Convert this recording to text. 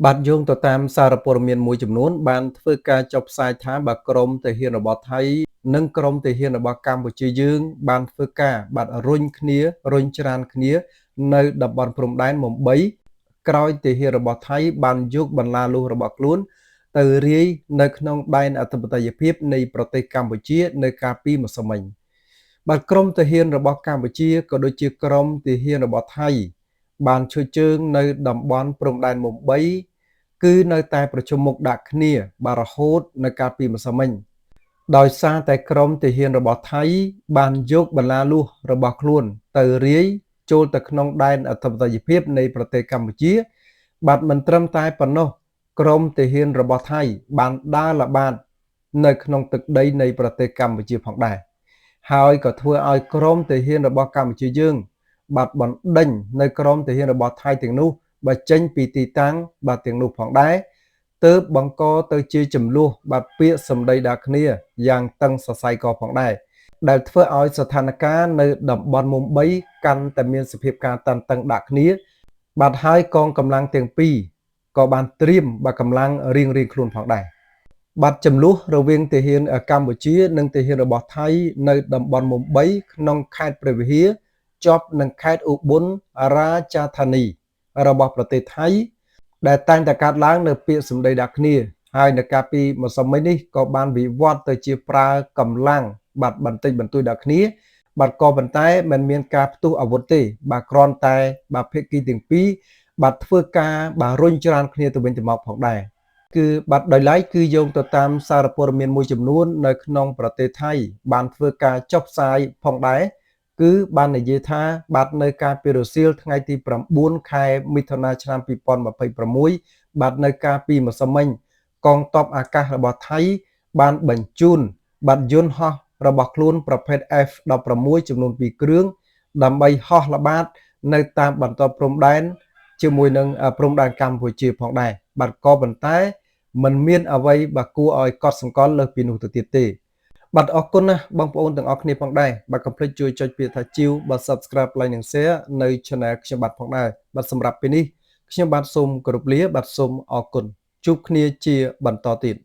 បាទយោងទៅតាមសារព័ត៌មានមួយចំនួនបានធ្វើការចុះផ្សាយថាបាទក្រមទាហានរបស់ថៃនិងក្រមទាហានរបស់កម្ពុជាយើងបានធ្វើការបាទរុញគ្នារុញច្រានគ្នានៅតំបន់ព្រំដែនមុំ3ក្រោយទាហានរបស់ថៃបានយកបន្លាលួសរបស់ខ្លួនទៅរាយនៅក្នុងដែនអធិបតេយ្យភាពនៃប្រទេសកម្ពុជានៅកាលពីម្សិលមិញបាទក្រមទាហានរបស់កម្ពុជាក៏ដូចជាក្រមទាហានរបស់ថៃបានឈរជើងនៅតំបន់ព្រំដែនមុំ3គឺនៅតែប្រជុំមុខដាក់គ្នាបាទរហូតនៅកាលពីម្សិលមិញដោយសារតែក្រមទាហានរបស់ថៃបានយកបន្លាលួសរបស់ខ្លួនទៅរាយចូលទៅក្នុងដែនអធិបតេយ្យភាពនៃប្រទេសកម្ពុជាបាទមិនត្រឹមតែប៉ុណ្ណោះក្រមទាហានរបស់ថៃបានដើរល្បាតនៅក្នុងទឹកដីនៃប្រទេសកម្ពុជាផងដែរហើយក៏ធ្វើឲ្យក្រមទាហានរបស់កម្ពុជាយើងបាទបណ្ដេញនៅក្រមទាហានរបស់ថៃទាំងនោះបើចេញពីទីតាំងបាទទាំងនោះផងដែរទើបបង្កទៅជាចំនួនបាទពាក្យសម្ដីដាក់គ្នាយ៉ាងតឹងសរសៃកផងដែរដែលធ្វើឲ្យស្ថានភាពនៅតំបន់មុំ3កាន់តែមានសភាពការតានតឹងដាក់គ្នាបាទហើយកងកម្លាំងទាំងពីរក៏បានត្រៀមបាទកម្លាំងរៀងៗខ្លួនផងដែរបាទចំនួនរវាងទាហានកម្ពុជានិងទាហានរបស់ថៃនៅតំបន់មុំ3ក្នុងខេត្តព្រះវិហារជាប់នឹងខេត្តឧប៊ុនរាជធានីរបស់ប្រទេសថៃដែលតែងតែកើតឡើងនៅពាក្យសម្ដីដាក់គ្នាហើយនៅកាលពីម្សិលមិញនេះក៏បានវិវត្តទៅជាប្រើកម្លាំងបាទបន្តិចបន្តួចដាក់គ្នាបាទក៏ប៉ុន្តែมันមានការផ្ទុះអាវុធទេបាទគ្រាន់តែបាទភាគីទាំងពីរបាទធ្វើការបាទរុញច្រានគ្នាទៅវិញទៅមកផងដែរគឺបាទដោយឡែកគឺយោងទៅតាមសារព័ត៌មានមួយចំនួននៅក្នុងប្រទេសថៃបានធ្វើការចុះផ្សាយផងដែរគឺបាននិយាយថាបាទនៅកាលពីរសៀលថ្ងៃទី9ខែមិថុនាឆ្នាំ2026បាទនៅកាលពីម្សិលមិញកងទ័ពអាកាសរបស់ថៃបានបញ្ជូនបាទយន្តហោះរបស់ខ្លួនប្រភេទ F16 ចំនួន2គ្រឿងដើម្បីហោះល្បាតនៅតាមបន្ទាត់ព្រំដែនជាមួយនឹងព្រំដែនកម្ពុជាផងដែរបាទក៏ប៉ុន្តែมันមានអ្វីបាទគួរឲ្យកត់សម្គាល់លើសពីនោះទៅទៀតទេបាទអរគុណណាស់បងប្អូនទាំងអស់គ្នាផងដែរបាទកុំភ្លេចជួយចុចពាក្យថាជីវបាទ Subscribe Like និង Share នៅ Channel ខ្ញុំបាទផងដែរបាទសម្រាប់ពេលនេះខ្ញុំបាទសូមគោរពលាបាទសូមអរគុណជួបគ្នាជាបន្តទៀត។